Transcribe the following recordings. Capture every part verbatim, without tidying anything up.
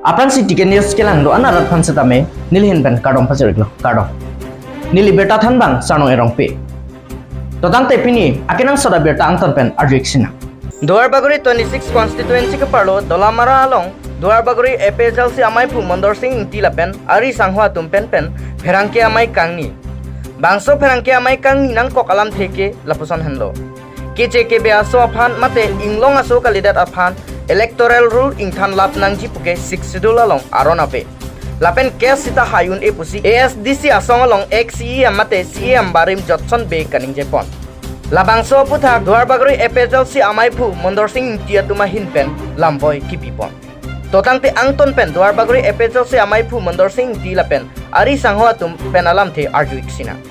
Aphrangsi T K News kelang do-an arat aphan setame neli ahin pen kardom pajir-iklo, kardom. Neli birta thanbang Sarnong Erongpi. To tangte pini akenangsot abirta angton pen arju-ik sinang. Duarbagori twenty-six constituency keparlo Dolamara along Duarbagori A P H L C amaiphu Mondorsing Ingti lapen ari sangho atum pen pen pherangke amei kangni. Bangso pherangke amei kangni nangkok alamthe ke lapuson henlo. Keche kebe aso aphan mate inglong aso kalidet aphan electoral roll ingthan lap nangji puke Sixth Schedule along aron ave. Lapen case sita hai un-e pusi A S D C asong along ex C E M mate C E M barim Jotson Bey kaningjepon. Labangso aputhak Duarbagori A P H L C amaiphu Mondorsing Ingti atum ahin pen lamboi kipipon. To tangte angton pen Duarbagori A P H L C amaiphu Mondorsing Ingti lapen ari sangho atum pen alamthe arju-ik sinang.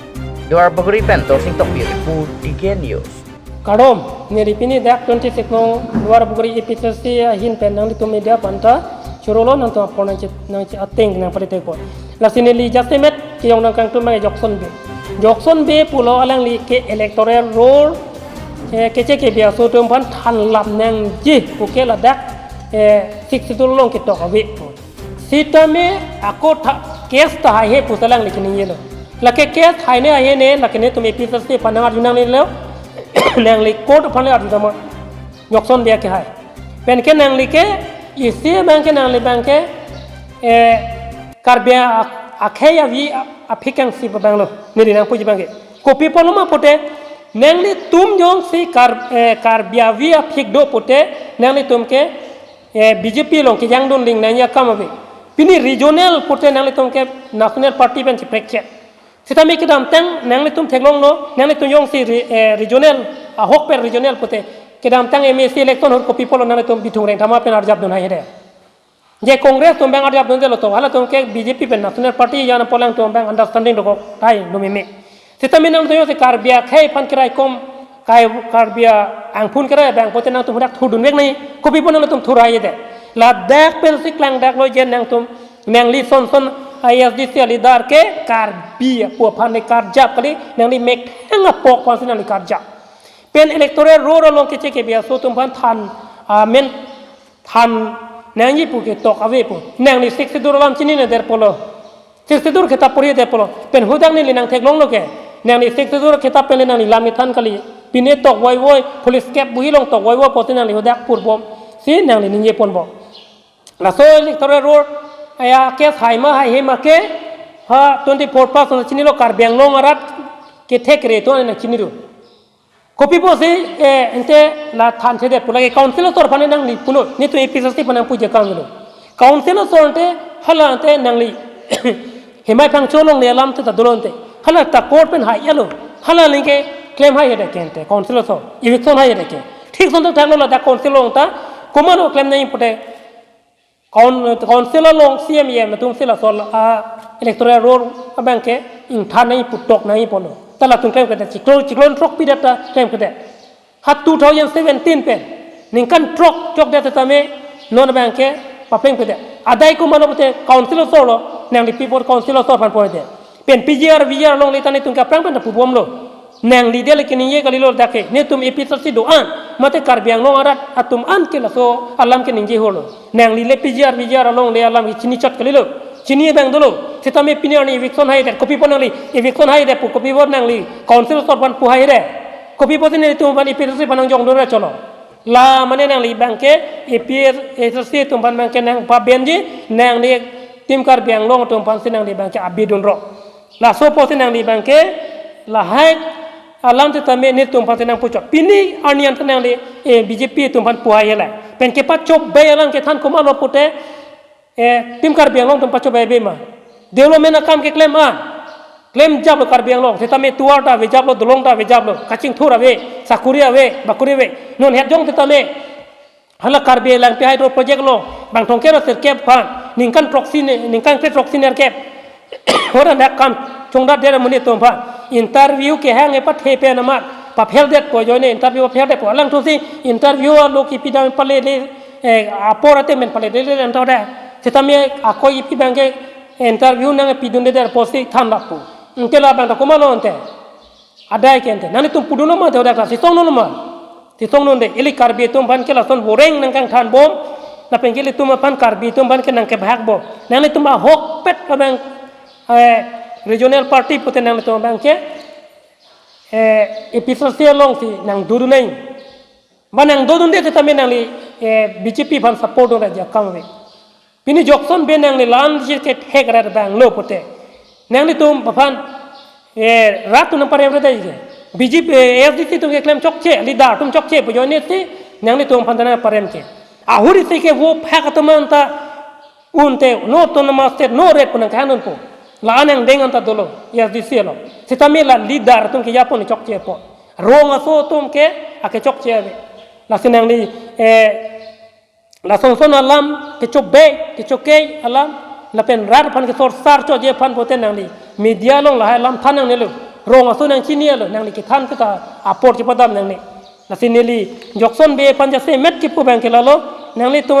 Duarbagori pen Dorsing Tokbi report, T K News. Kardom, neli pini dak twenty-six no Duarbagori A P H L C ahin pen nanglitum media aphanta chorolo, nangtum apor nangche, nangche ateng nangpalitekpo. Lasi neli jasemet kejong nangkangtum abang Jotson Bey. Jotson Bey pulo alangli ke electoral roll, eh, keche kebe aso atum aphan than lap nangji puke ladak, eh, Sixth Schedule along ketok ave. Sitame ako tha, case ta haihe pusi alangli keningjelo. Lake case haine haihene, lake netum A P H L C aphan nang arju nangnelo, nangli court aphan le arju tama. Jotson Bey ke hai. Penke nangli ke, isi abangke nangli abangke, eh, Karbi a-, akhei avi a-, aphik angsi abanglo, neli nangpuji abangke. Kopi apotlo ma pute, nanglitum jongsi Kar-, eh, Karbi avi aphik do pute, nanglitum ke, eh, B J P along kejangdun ding nangji akam ave. Pini regional pute nanglitum ke national party pen chiprekche. Sitame kedamtang nanglitum theklonglo, nanglitum jongsi re-, eh, regional, ahok pen regional pute. Kedamtang M A C election ahut kopi apotlo nanglitum Bithung Rengthama pen arjapdun haihede. Je Congress atum abang arjapdunde lo to, halatum ke B J P pen national party jan apot alangtum abang understanding dokok tahai lumeme. Sitame nangtum jongsi Karbi akhei aphan keraikom, kai Karbi angphun kerai abang pute nangtum hadak thurdunvek nangji, kopi apot nangtum thur haihede. Ladak pensi klangdaklo je nangtum, nangli son son A S D C aleader ke Karbi pu aphan le karjap kali, nangli methang apok aphansi nangli karjap. Pen electoral roll along keche kebe aso atum aphan than, amen than nangji puke tok ave pu. Nangli Sixth Schedule alam chinine det pulo. Sixth Schedule kitap pori det pulo. Pen hadak neli nangtheklonglo ke, nangli Sixth Schedule kitap pen le nangli lam kethan kali. Pine tok voivoi, police cap buhi along tok voivoi pusi nangli hadak purbom. Si nangli ningjeponbom. Laso electoral roll, aya case hai ma haihe ma ke, ha twenty-four plus na chinilo, Karbi Anglong arat kethek kere atum nangchini do. Kopi apotsi, eh, ante la thanthedet pu, lake council asor aphan nangli punon, netum A P H L C aphan nangpuji akam lo. Council asor ante, hala ante nangli Hemai Phangcho along le alam te ta dolo ante. Hala ta court pen hailo. Hala lingke claim haihede ke ante, council asor. Eviction haihede ke. Thik son thakthak lo ladak council along ta, komatlo claim nangji pute. Coun-, council along C M E M atum si laso a electoral roll abangke ingthan nangji pu, tok nangji pulo. Ta latum klemkledet, chiklo, chiklo throk pidet ta klemkledet. Ha two thousand seventeen pen ningkan throk chokdet tame non abangke paplengkledet. Adai komatlo pute council asor lo, nangli pi apot council asor aphan pudet. Pen P G R, V G R along le ta netum ke aphrang pen ta pubomlo. Nangli dele keningje kalilo dak ke. Netum A P H L C do-an, mate Karbi Anglong arat atum an ke laso alam keningje holo. Nangli le P G R, V G R along le alam ke chini chot kalilo. Chini abang dolo. Sitame pini arni eviction haidet. Kopi apot nangli eviction haidet pu, kopi apot nangli council asor aphan pu haihede. Kopi apotsi netum aphan A P H L C aphan nangjongdunre cholo. La mane nangli abangke A P H L C atum aphan abangke nangpabenji, nangli Team Karbi Anglong atum aphansi nangli abangke abidunrok. Laso apotsi nangli abangke lahai alam setame netum aphansi nangpuchot. Pini arni anta nangli, eh, B J P atum aphan pu haihela. Pen kepachobei alam kethan komatlo pute, eh, Team Karbi Anglong atum pachobei ave ma. Development akam keklem an. Klemjaplo Karbi Anglong, setame tovar ta avejaplo, dolong ta avejaplo, kachingthur ave, sakuri ave, bakuri ave. Non het jong setame hala Karbi Langpi Hydro Project along, bang thomkep ra sirkep aphan, ningkan throksi ne, ningkan kre throksi nerkep. Hora dak kam chongdatdet amonit atum aphan. Interview kehang e pathe pen amat, papheldetpo ajoine, interview papheldetpo. Alangthusi interview alo kipi dam pale le, eh, apor ate men pale le le anta da. Setame ako ipi abangke interview nangpidundedet apotsi thanlappo. Anke labang ta komatlo ante. Adai ke ante. Nanglitum pudunlo ma, te dak ta chetongdunlo ma. Chetongdunde. Ili Karbi atum aphan ke lason boreng nangkangthanbom. Lapen ke ilitum aphan Karbi atum aphan ke nangkebahak bom. Nanglitum ahokpet abang, eh, regional party pute nanglitum abang ke, eh, A P H L C alongsi nangdodun nang. Ba nangdodunde setame nangli, eh, B J P aphan support dun ajakong ave. Pini Jokson Bey nangli la-ansi kethek rat abang lo pute. Nanglitum aphan, eh, rat atum nangparem rat dai ke. B J P, eh, A S D C atum keklem chokche, leader atum chokche pu ajoine si nanglitum aphan ta nangparem ke. Ahuri si ke vo phak atum anta unte no autonomous state no ret pu nangkehang dunpo. La-an angdeng anta dolo, A S D C along. Setame la leader atum kejapon chokche po. Rong aso atum ke akechokche ave. Lasi nangli, eh, lason son alam, kechobe, kechokei alam, lapen rat aphan kesorsar choje aphan pute nangli media along lahai alam than nangnelo. Rong aso nangchinilo, nangli kethan kita apor kepadam nangne. Lasi neli Jokson Bey aphan jasemet kipu abang ke lalo, nanglitum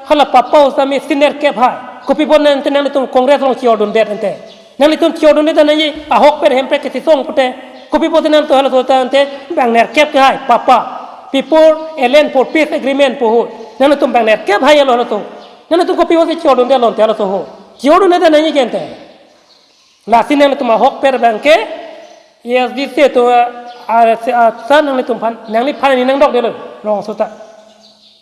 hala papa usami senior kep hai. Kopi apot nangte nanglitum Congress along chiordundet ante. Nanglitum chiordundet nangji ahokpet Hemprek kethesong pute. Kopi apot nangtum halaso ta ante bang nerkep ke hai papa. People Alliance for Peace Agreement pu ahut. Nanglitum bang nerkep hai alo halaso. Nanglitum kopi apot chiordundet lo ante halaso ho. Chiordundet nangji ke ante. Lasi nanglitum ahokpet abang ke A S D C atum, ah, ah, ah, sa nanglitum aphan, nangliphan ni nangdokdetlo, rong aso ta.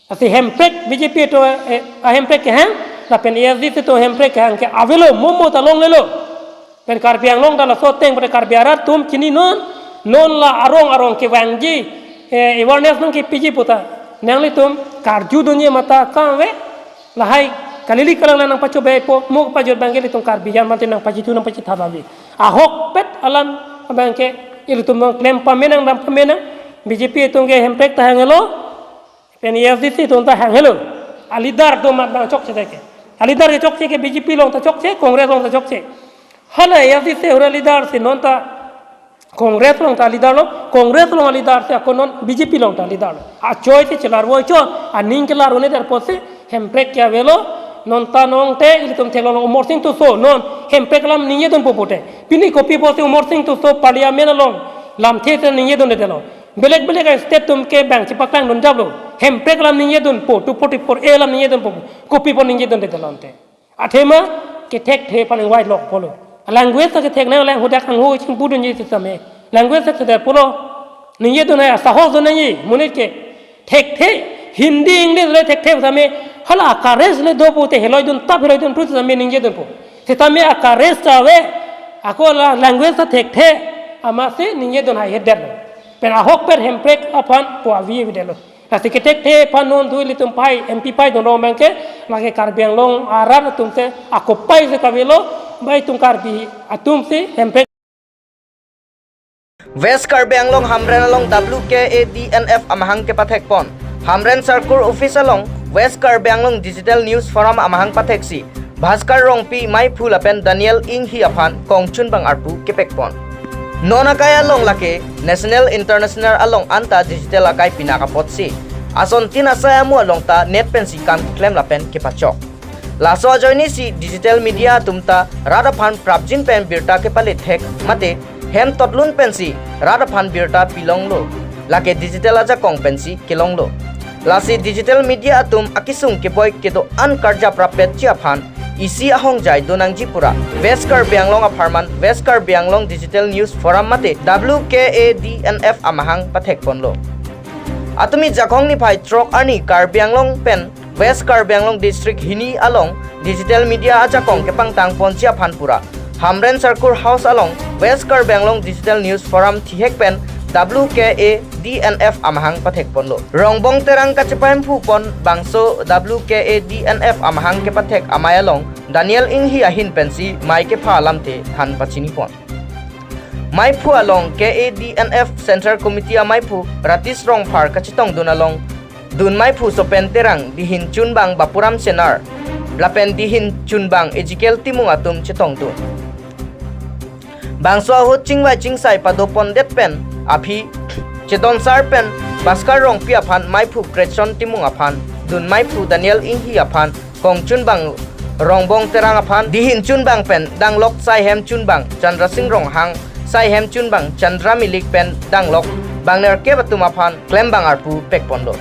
Lasi Hemprek B J P atum, eh, a Hemprek kehang, lapen A S D C atum Hemprek kehang ke avelo, momo ta longlelo. Pen Karbi Anglong ta laso ateng pute Karbi arat atum chini non, non la arong arong kevangji, eh, awareness nangkepiji puta. Nanglitum karjudunji mata kangve, lahai kalili kalang nangpachobe po, mo pajut abang ke ilitum Karbi yan mate nangpachithu nangpachithap ave. Ahokpet alam abang ke ilitum nangklem pame nang dam pame nang, B J P atum ke Hemprek ta hanglo, pen A S D C atum ta hanglo. A leader atum mat nangchokche ke. A leader kechokche ke B J P along ta chokche, Congress along ta chokche. Hala A S D C ahut a leader si non ta Congress along ta leader lo, Congress along a leader si ako non B J P along ta leader lo. Achoi si chelarvo chot, aning kelarvo ne der apotsi Hemprek ke avelo, non ta nong te, ilitum theklong Amarsing Tisso, non Hemprek alam ningjedunpo pute. Pini kopi apotsi Amarsing Tisso Parliament along lamthe si ningjedundetlo. Belek belek a state atum ke bang chepaklangdun japlo. Hemprek alam ningjedunpo, two forty-four A alam ningjedunpo. Kopi apot ningjedundetlo ante. Athema kethekthe aphan ingvai lok pulo. Language ta kethek nang lang hadak hangho chingpudunji setame. Language ta kethek pulo. Ningjedun hai asahos dun nangji, monit ke. Thekthe, Hindi, English le thekthe setame. Hala a courage le do pute heloidun tap heloidun prut setame ningjedunpo. Setame a courage ta ave, ako la language ta thekthe, amatsi ningjedun hai hedet lo. Pen ahokpet Hemprek aphan pu avi avidetlo. Lasi kethekthe aphan non dui ilitum pai, M P pai dun rong abang ke, lake Karbi Anglong arat atum si, ako pai si kavelo, bai itum Karbi atum si, Hemprek. West Karbi Anglong Hamren along W K A D N F amahang kepathekpon. Hamren Circle Office along West Karbi Anglong Digital News Forum amahang patheksi Bhaskar Rongpi maiphu lapen Daniel Inghi aphan kongchunbang arpu kepekpon. Non akai along lake National International along anta digital akai pinak apotsi asontin asai amu along ta net pensi kam keklem lapen kepachok. Laso ajoinesi digital media atum ta rat aphan prapjin pen birta kepalethek mate hem totlun pensi rat aphan birta pilonglo. Lake digital ajakong pensi kelonglo. Lasi digital media atum akesung keboi kedo-an karjap rappetji aphan isi ahongjai donangji pura West Karbi Anglong apharman West Karbi Anglong Digital News Forum mate W K A D N F amahang pathekponlo. Atumi Jakhong niphai throk arni Karbi Anglong pen West Karbi Anglong District hini along digital media ajakong kepangtangponji aphan pura Hamren Circle House along West Karbi Anglong Digital News Forum thihek pen W K A D N F amahang pathekponlo. Rongbong Terang kachepahemphu pon bangso W K A D N F amahang kepathek amei along Daniel Inghi ahin pensi mei kepha alamthe than pachinipon. Meiphu along K A D N F Central Committee ameiphu Ratish Rongphar kachetongdun along dun meiphu Sopen Terang, dihin chunbang Bapuram Senar, lapen dihin chunbang Ezekiel Timung atum chetongdun. Bangso ahut chingvai chingsai padopondet pen aphi chetonsar pen Bhaskar Rongpi aphan meiphu Gretson Timung aphan, dun meiphu Daniel Inghi aphan, kongchunbang Rongbong Terang aphan, dihin chunbang pen danglok saihem chunbang Chandra Singh Ronghang, saihem chunbang Chandra Milik pen danglok bang nerkep atum aphan klembang arpu pekponlo.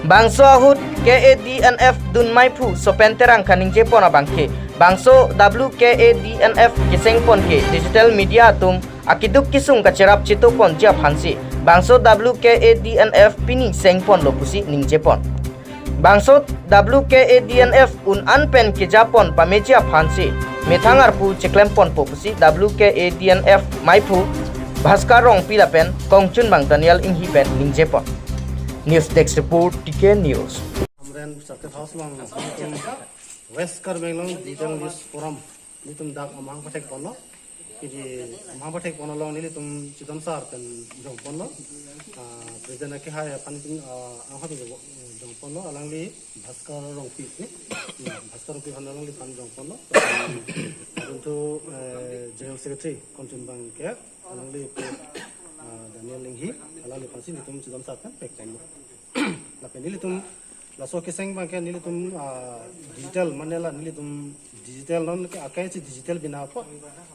Bangso ahut K A D N F dunmaiphu Sopen Terang kaningje pon abangke, bangso W K A D N F keseng pon ke digital media atum akeduk kesung kacherap chetu ponji aphansi bangso W K A D N F pini seng ponlo pusi ningje pon. Bangso W K A D N F un-an pen keja pon pameji aphansi methang arpu cheklem ponpo pusi W K A D N F maiphu Bhaskar Rongpi lapen kongchunbang Daniel Inghi pen ningje pon. News Desk Report, T K News. Hamren Circuit House along West Karbi Anglong Digital News Forum nelitum dak amahang pathek ponlo. Pini amahang pathek pon along nelitum Chidam sir pen jong ponlo. Ah, President akehai aphan nelitum, ah, anghap jong, jong ponlo, alangli Bhaskar Rongpi, eh? Hmm, Bhaskar Rongpi aphan alangliphan jong ponlo. Adun tu, eh, General Secretary kongchunbang ke alangli pu, ah, Daniel Inghi, alangliphansi nelitum Chidam sir pen pek ponlo. Lapen nelitum laso keseng abangke nelitum, ah, digital mane la nelitum digital non ke akai si digital bina po.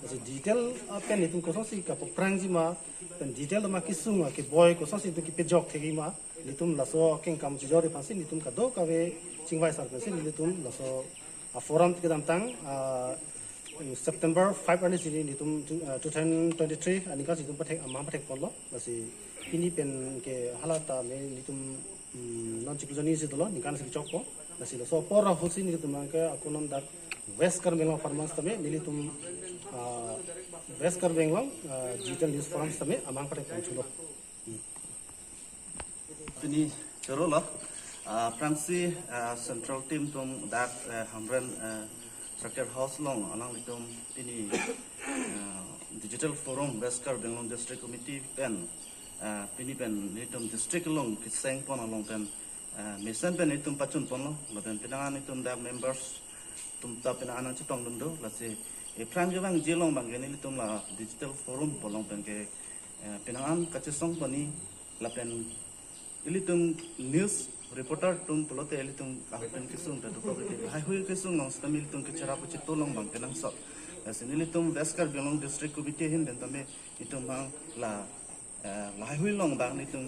Si digital, ah, pen nelitum kosonsi kapaprangji ma, pen digital ma kesung akeboi kosonsi nelitum kepejok thekji ma, nelitum laso akengkam chijor aphansi nelitum kadokave chingvai sar pensi nelitum laso, ah, forum kedamtang, ah, September five arni si nelitum, ah, two thousand twenty-three aningkan si nelitum pathek, amahang pathek ponlo. Lasi pini pen ke hala ta me nelitum, hmm, non chiklo jani si dolo, ningkan si chokpo. Lasi laso apor ahutsi nelitum ke ako non dak West Karbi Anglong Forum sitame nelitum, ah, West Karbi Anglong, ah, Digital News Forum sitame amahang pathek pon thulo. Hmm. Pini choro lo, ah, aphrangsi, ah, central team atum dak, eh, Hamren, eh, Circuit House along alanglitum pini, ah, Digital Forum West Karbi Anglong District Committee pen, ah, pini pen nelitum district along keseng pon along pen, ah, mesen pen nelitum pachun ponlo, lapen penang an nelitum dak members atum ta penang an nangchetongdun do, lasi ephrang kevangji along abangke nelitum la Digital Forum pu along pen ke, eh, penang an kachesong pon ni lapen ilitum news reporter atum pulote ilitum ahut pen kesung ta dokok ilitum lahaihui kesung along sitame ilitum kacherap kachetu along abang kenangsot. Lasi nelitum West Karbi Anglong District Committee ahin pen tame itum abang la, eh, lahaihui along abang nelitum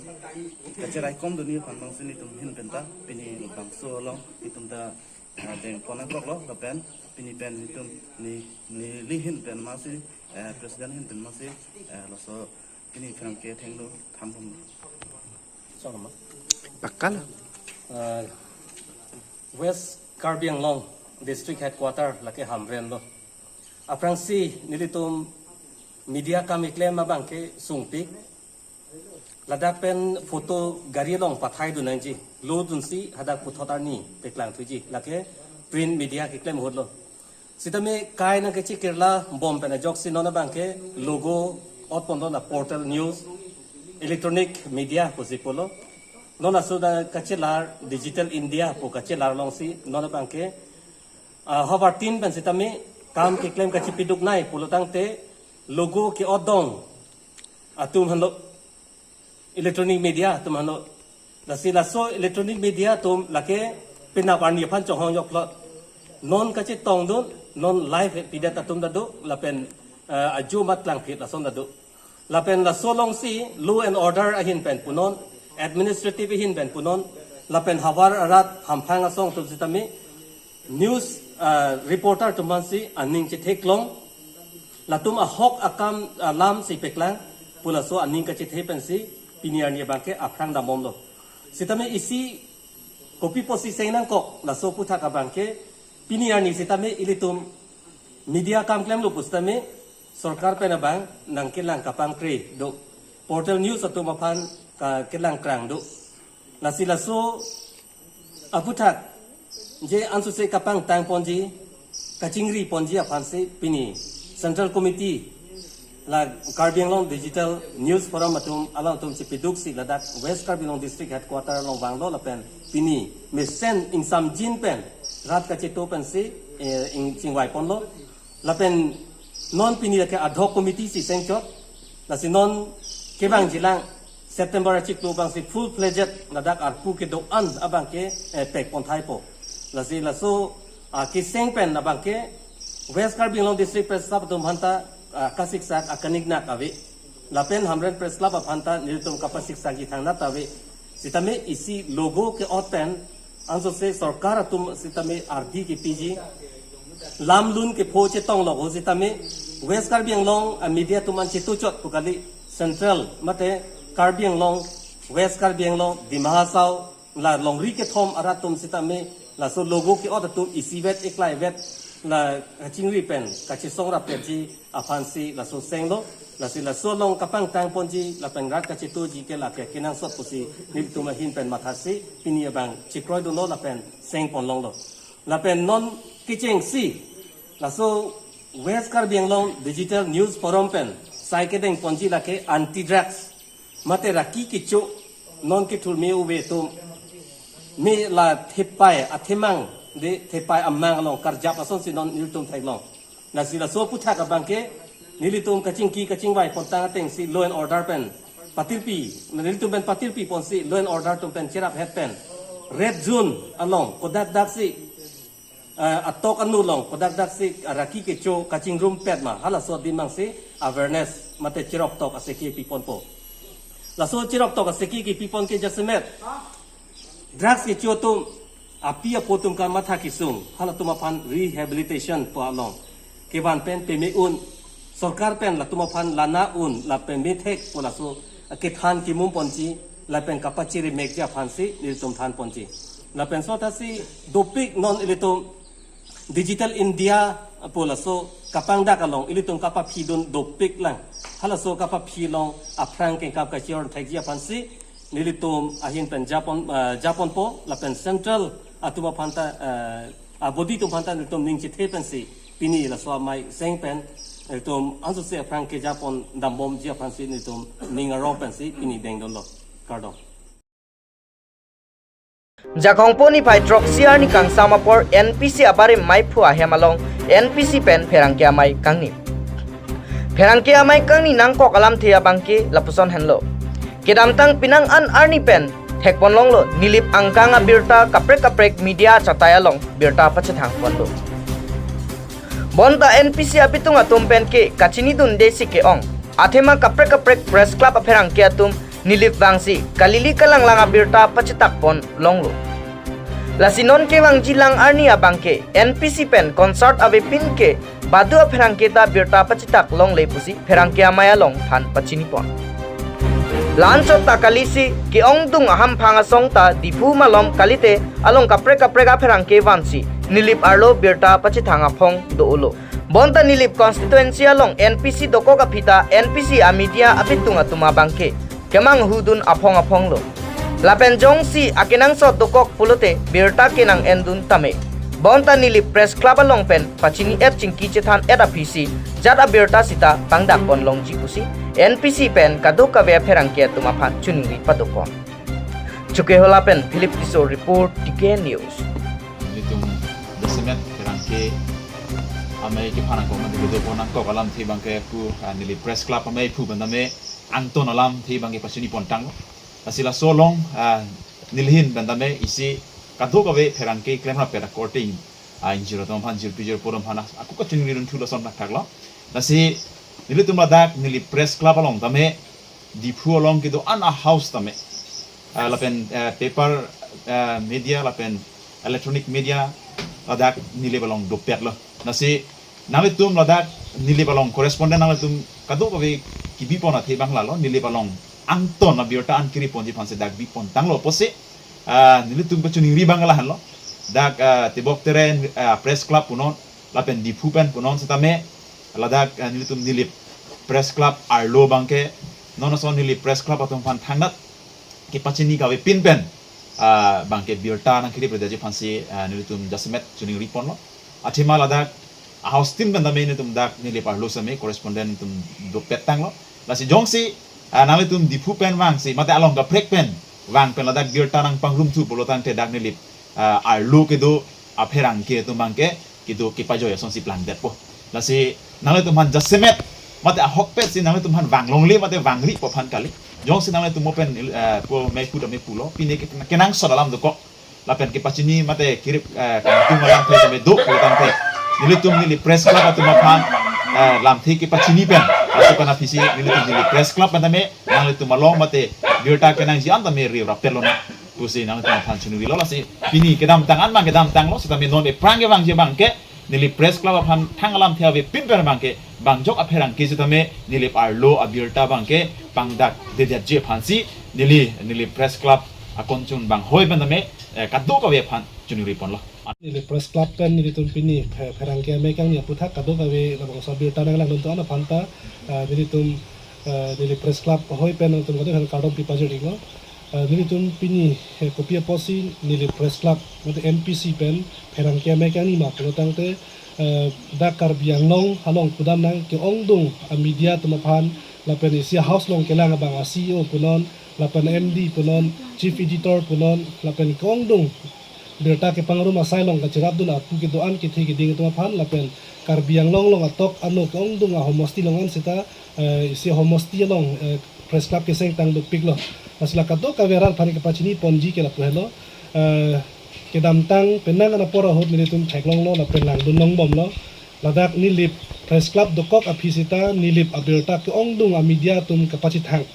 kacheraikom dunji aphan abangsi nelitum ahin pen ta pini bangso along itum ta, eh, deng pon nangkoklo lapen pini pen itum ne, neli ahin pen masi, eh, president ahin pen masi, eh, laso pini aphrang ke thenglo, thanbom. Pakka lo. Ah, West Karbi Anglong District Headquarter lake Hamren lo. Aphrangsi nelitum media kam keklem abangke sungpik. Ladak pen photo gari along pathaidun nangji. Lodunsi hadak puthot arni paklang thuji. Lake print media keklem ahut lo. Sitame kai nangkachekirla bom pen ajoksi non abangke logo ot ponlo na portal news, electronic media pusi pulo. Non laso ta kachelar Digital India pu kachelar alongsi non abangke, ah, havar tin pen sitame kam keklem kachepiduk nai pulo tangte logo ke-ot dong atum henlo, electronic media atum henlo. Lasi laso electronic media atum lake penap arni aphan chonghong joklo. Non kachetongdun, non live pidet atum ta do, lapen, eh, ajo mat klangphit lason ta do. Lapen laso alongsi law and order ahin pen punon, administrative ahin pen punon, lapen havar arat hamphang asong atum sitame news, ah, reporter atum aphansi aning chetheklong, latum ahok akam, ah, alamsi paklang pu laso aning kachethe pensi pini arni abangke aphrang dambomlo. Sitame isi kopi pusi seng nangkok laso aphuthak abangke pini arni sitame ilitum media kam klemlo pusitame sorkar pen abang nangkelang kapangkre do, portal news atum aphan ka kelang krang do. Lasi laso aphuthak je ansose kapangtang ponji, kachingri ponji aphansi pini Central Committee la Karbi Anglong Digital News Forum atum alangtum chepiduksi ladak West Karbi Anglong District Headquarter along vanglo lapen pini mesen ingsamjin pen rat kachetu pensi, eh, ing chingvai ponlo. Lapen non pini lake ad hoc committee si sengchot. Lasi non kevangjilang September achiklo abangsi full fledged ladak arpu kedo-an abangke, eh, pek ponthaipo. Lasi laso, ah, keseng pen abangke West Karbi Anglong District Press Club atum aphanta, ah, kasiksak akaniknak ave. Lapen Hamren Press Club aphanta nelitum kapasiksakji thangnat ave. Sitame isi logo ke-ot pen, ansose sorkar atum sitame ardi kepiji, lamlun kepho chetong lok ho sitame, West Karbi Anglong a media atum an chetu chot pu kali, Central mate Karbi Anglong, West Karbi Anglong, Dima Hasao, la longri kethom arat atum sitame, laso logo ke-ot atum isivet iklaivet la kachingri pen kachesong rapetji aphansi laso senglo, lasi laso along kapangtang ponji lapen rat kachetuji ke lake kenangsot pusi nelitum ahin pen mathasi pini abang chekroidunlo lapen seng ponlonglo. Lapen non kechengsi laso West Karbi Anglong Digital News Forum pen sai kedeng ponji lake anti drugs mate raki kecho, non kethur me-ove atum, me la thepai athemang, de thepai amang along karjap asonsi non nelitum theklong. Lasi laso aputhak abangke nelitum kachingki kachingvai pontang atengsi law and order pen patirpi, nelitum pen patirpi ponsi law and order atum pen cheraphet pen red zone along kodak daksi, eh, atok anu along kodak daksi raki kecho kachingrumpet ma, halaso adim abangsi awareness mate cheroktok aseke piponpo. Laso cheroktok aseke kepipon ke jasemet drugs kecho atum api apo atum kamatha kesung, halatum aphan rehabilitation pu along kevan pen peme un, sorkar pen latum aphan lana un, la pemethek pu laso kethan kemum ponji lapen kapachiri mekji aphansi nelitum than ponji. Lapen sotasi dopik non ilitum Digital India pu laso kapangdak along ilitum kapaphidun dopik lang. Halaso kapaphi along aphrang kengkap kachiron thekji aphansi nelitum ahin pen japon, eh, japonpo lapen Central atum aphanta, eh, abodi atum aphanta nelitum ning chethe pensi pini laso amei seng pen nelitum ansose aphrang kejapon dambomji aphansi nelitum ning arong pensi pini dengdunlo. Kardom. Jakhong po niphai throksi arni kangsam apor N P C abarim maiphu ahem along N P C pen pherangke amei kangni. Pherangke amei kangni nangkok alamthe abangke lapuson henlo. Kedamtang penang an arni pen thekponlonglo, Nilip angkang abirta kaprek kaprek media achatai along birta pachethang ponlo. Bonta N P C abitung atum penke kachinidunde si ke-ong, athema kaprek kaprek press club apherangke atum Nilip vangsi kalili kalanglang abirta pachetak ponlonglo. Lasi non kevangji lang arni abangke N P C pen concert avepin ke badu apherangke ta birta pachetak longle pusi pherangke amei along than pachini pon. La-an chot ta kalisi ke-ongdung ahamphang asong ta Diphu malom kalite along kaprek kaprek apherangke vansi Nilip arlo birta pachethang aphong do-olo. Bonta Nilip constituency along N P C dokok aphi ta N P C amedia abitung atum abangke kemanghudun aphong aphonglo. Lapen jongsi akenangsot dokok pulote birta kenang endun tame. Bonta Nilip press club along pen pachini-et chingki chethan-et aphisi jat abirta sita pangdak ponlongji pusi N P C pen kadokave apherangke atum aphan chiningri padopon. Chokihola pen Philip Tisso report, T K News. Nelitum jasemet pherangke amei kephan nangkok nangkedo pon nangkok alamthe abangke pu, ah, Nilip press club ameiphu pen tame angton alamthe abangke pachini pontanglo. Lasi laso along, ah, nelihin pen tame isi kadokave pherangke klemrap pera korting, ah, ingjir atum aphan, jirpi jirpo atum aphan, ah, ako kachiningri dunthu lason thakthaklo. Lasi nelitum ladak Nilip press club along tame Diphu along kedo-an a-house tame, ah, lapen, eh, paper, eh, media lapen electronic media ladak Nilip along dopetlo. Lasi nanglitum ladak Nilip along correspondent nanglitum kadokave kebi pon athe abang lalo, Nilip along angton abirta an kiri ponji aphansi dak bi pontanglo pusi, ah, nelitum kachiningri abang lahenlo. Dak, ah, Tebok Tere, ah, press club punon lapen Diphu pen punon setame ladak, ah, nelitum Nilip press club arlo abangke non ason Nilip press club atum aphan thangnat kepachini kavepin pen, ah, abangke birta nangkiri pradetji aphansi, ah, nelitum jasemet chiningri ponlo. Athema ladak a-house tin pen tame nelitum dak Nilip arlo seme correspondent nelitum dopet tanglo. Lasi jongsi, ah, nanglitum Diphu pen vangsi mate along kaprek pen vang pen ladak birta nangpangrumthu pulo tangte dak Nilip, ah, arlo kedo apherangke atum abangke kedo kepajoi asonsi plangdetpo. Lasi nanglitum aphan jasemet mate ahokpet si nanglitum aphan vanglongle mate vangri pu aphan kali. Jongsi nanglitum mo pen, eh, pu meku tame pulo, pine ke kenangsot alam dokok lapen kepachini mate kirip, eh, kangtung alamthe tame do pulo tangte, nelitum Nilip press club atum aphan, eh, lamthe kepachini pen Laso pen aphi si nelitum Nilip Press Club pen tame nanglitum along mate birta kenangji an tame riu rapet lonang pusi nanglitum aphan chiningrilo. Lasi pini kedamtang an abang kedamtanglo, setame non ephrang kevangji abangke Nilip Press Club aphan thang alamthe avepin pen abangke bangjok apherangke setame Nilip arlo abirta abangke pangdakdedetji aphansi neli Nilip Press Club akon chun banghoi pen tame, eh, kadokave aphan chiningri ponlo. Nilip Press Club pen nelitum pini phe-, pherangke amei kangni aputhak kadokave labangso abirta nanglangdun to-an aphanta, eh, nelitum, eh, Nilip Press Club ahoi pen nangtum kadokave aphan kardom pipajir iklo. Eh, nelitum pini, eh, kopi apotsi Nilip Press Club mate N P C pen pherangke amei kangni ma pulo tangte, eh, dak Karbi Anglong along pudamnang ke-ongdung a-media atum aphan lapen isi a-house along kelang abang a-C E O punon lapen M D punon, chief editor punon lapen ke-ongdung birta kepangrum asai along kachirapdun apu kedo-an kethe keding atum aphan lapen Karbi Anglong along atok ano ke-ongdung ahomosti along an seta, eh, isi ahomosti along, eh, Press Club keseng tang dopiklo. Lasi la kadokave arat aphan kapachini ponji ke lapu helo. Eh, kedamtang penang an apor ahut nelitum theklonglo lapen langdun longbomlo. Ladak Nilip Press Club dokok aphi seta Nilip abirta ke-ongdung a-media atum kapachethang.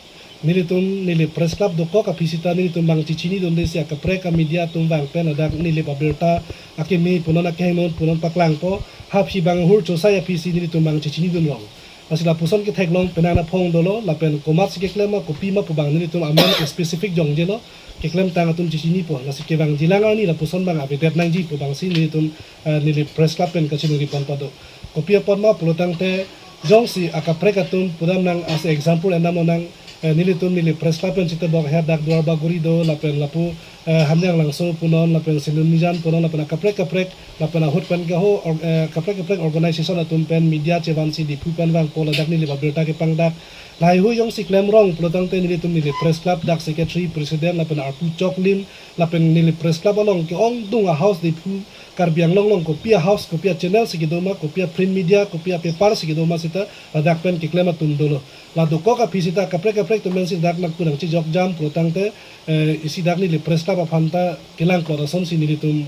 Nelitum Nilip Press Club dokok aphi seta nelitum abang chechinidunde si akaprek a-media atum vang pen ladak Nilip abirta akeme punon akehingno punon paklangpo. Aphi abang hur chosai aphi si nelitum abang chechinidun long. Lasi lapuson ketheklong penang naphong dolo lapen komatsi keklem ma kopi ma pu abang nelitum amen ke specific jongjelo, keklemtang atum chechinipo. Lasi kevangjilang arni lapuson abang avedet nangji pu abangsi nelitum, eh, Nilip Press Club pen kachiningri pon pado. Kopi apot ma pulo tangte jongsi akaprek atum pudamnang, as example endam lonang, eh, nelitum Nilip Press Club pen chitebok aher dak Duarbagori do lapen lapu, eh, Hamyanglangso punon lapen Silumnijan punon lapen akaprek kaprek lapen ahut pen keho or-, eh, kaprek kaprek organization atum pen media chevansi Diphu pen vangpo ladak Nilip abirta kepangdak. Lahai hui jongsi klemrong pulo tangte nelitum Nilip Press Club dak secretary, president lapen arpu choklim lapen Nilip Press Club along ke-ongdung a-house Diphu Karbi Anglong along kopi a-house, kopi a-channel si kedo ma, kopi a-print media, kopi a-paper si kedo ma seta ladak pen keklem atum dolo. La dokok aphi seta kaprek kaprek atum pensi dak nangpu nangchejokjam pulo tangte, eh, isi dak Nilip Press Club aphanta kelang klot asonsi nelitum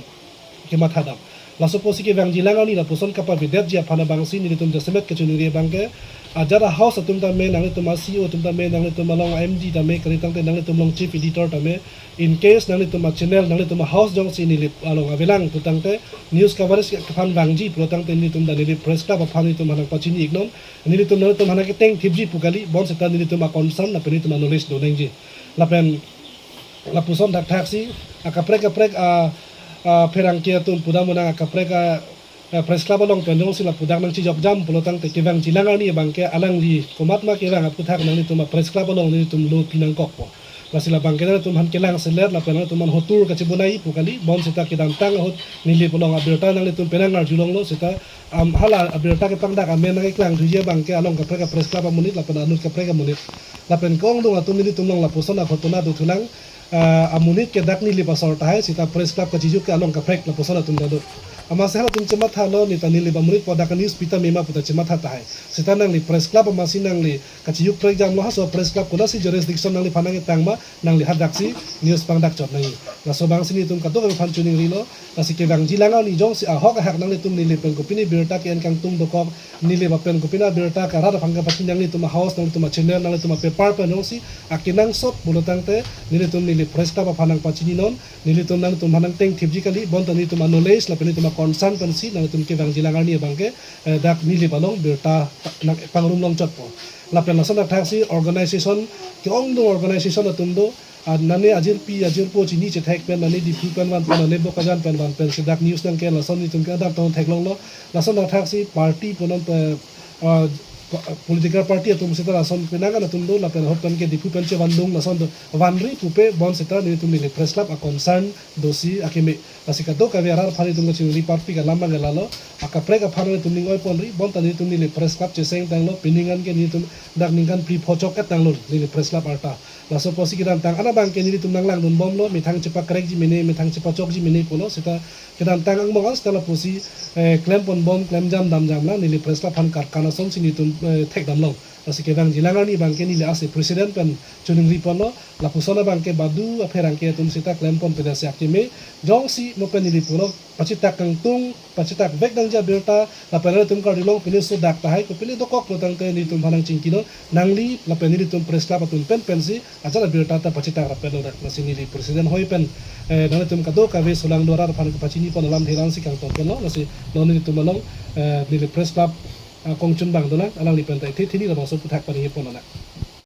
kemathadam. Laso apotsi kevangjilang arni lapuson kapavedetji aphan abangsi nelitum jasemet kachiningri abangke ajat a-house atum tame, nanglitum a-C E O atum tame, nanglitum along a-M D tame, kali tangte nanglitum along chief editor tame, in case nanglitum a-channel, nanglitum a-house jongsi Nilip along avelang pu tangte news coverage aphan vangji pulo tangte nelitum dak Nilip Press Club aphan nelitum aphan nangpachini iknon. Nelitum nanglitum aphan nangketeng thipji pu kali, bonseta nelitum a-concern lapen nelitum a-knowledge do nangji. Lapen lapuson thakthaksi akaprek kaprek a, a, pherangke atum pudam unang akaprek a, a, Press Club along pen jongsi lapu dak nangchejokjam pulo tangte kevangjilang arni abangke alangli komat ma kevang aputhak nanglitum a-Press Club along nelitum lo pinangkokpo. Lasi labangke nanglitum aphan kelang selet lapen nanglitum aphan hotur kachebonai pu kali, bonseta kedamtang ahut Nilip along abirta nanglitum penang arjulonglo seta, am, hala abirta kepangdak amen nangkeklang thuji abangke along kaprek a-Press Club amonit lapen anut kaprek amonit. Lapen ke-ongdung atum nelitum along lapuson aghotona do thulang, ah, amonit ke dak Nilip asor tahai, seta Press Club kachijuk ke along kaprek lapuson atum ta do. Amatsi halatum chemathalo neta Nilip amonit pu dak news pi tame ma puta chematha tahai. Seta nangli Press Club amatsi nangli kachijuk prekjamlo, halaso Press Club konatsi jurisdiction nangliphan nangketang ma, nangli hadaksi news pangdak chot nangji. Laso abangsi nelitum kadokave aphan chiningrilo. Lasi kevangjilang arni jongsi ahok ahak nanglitum Nilip pen kopine birta ke-en kangtung dokok, Nilip apen kopine birta ke arat aphan kapachini nanglitum a-house, nanglitum a-channel, nanglitum a-paper pen jongsi akenangsot pulo tangte nelitum Nilip Press Club aphan nangpachininon, nelitum nanglitum aphan nangteng thipji kali, bonta nelitum a-knowledge lapen nelitum a-concern pensi nanglitum kevangjilang arni abangke, eh, dak Nilip along birta nangpangrum longchotpo. Lapen lason thakthaksi organization, ke-ongdung organization atum do, ah, nane ajirpi ajirpo chini chethek pen, nane Diphu pen van pen, nane Bokajan pen van pensi dak news nangke, lason nelitum ke adam tong theklonglo. Lason thakthaksi party punon pe, ah, pa-, political party atum seta lason penang an atum do, lapen ahut pen ke Diphu pen chevandung lason do, vanri pupe bonseta nelitum Nilip Press Club a-concern dosi akeme. Lasi kadokave arat aphan nelitum kachiningri parpik alam abangke lalo, akaprek aphan nelitum ning oi ponri, bonta nelitum Nilip Press Club cheseng tanglo, pining an ke nelitum dak ningkan phli pho chok-et tanglo Nilip Press Club arta. Laso apotsi kedamtang an abangke nelitum nanglangdunbomlo, methang chepakrekji mene, methang chepachokji mene pulo, seta kedamtang angbong an seta lapusi, eh, klem ponbom, klemjam damjam lang, Nilip Press Club aphan karkan asonsi nelitum, eh, thekdamlong. Lasi kevangjilang arni abangke neli lasi president pen choningri ponlo, lapuson abangke badu apherangke atum sita klem pon pen lasi akeme, jongsi mo pen neli pulo pachitak kangtung, pachitak vek nangji abirta, lapen nanglitum karjulong pine sodak tahai, kopine dokok lo tangte nelitum aphan nangchingkilo, nangli, lapen nelitum press club atum pen pensi, ajat abirta ta pachitak rapet lo dak, lasi neli president hoi pen, eh, nanglitum kadokave solangdo arat aphan pachini pon alam thelang si kangtong ponlo, lasi non nelitum along, eh, neli press club, ah, kongchun abang dolang, alangli pen ta ithi thini labangso aphuthak paningje pon anak.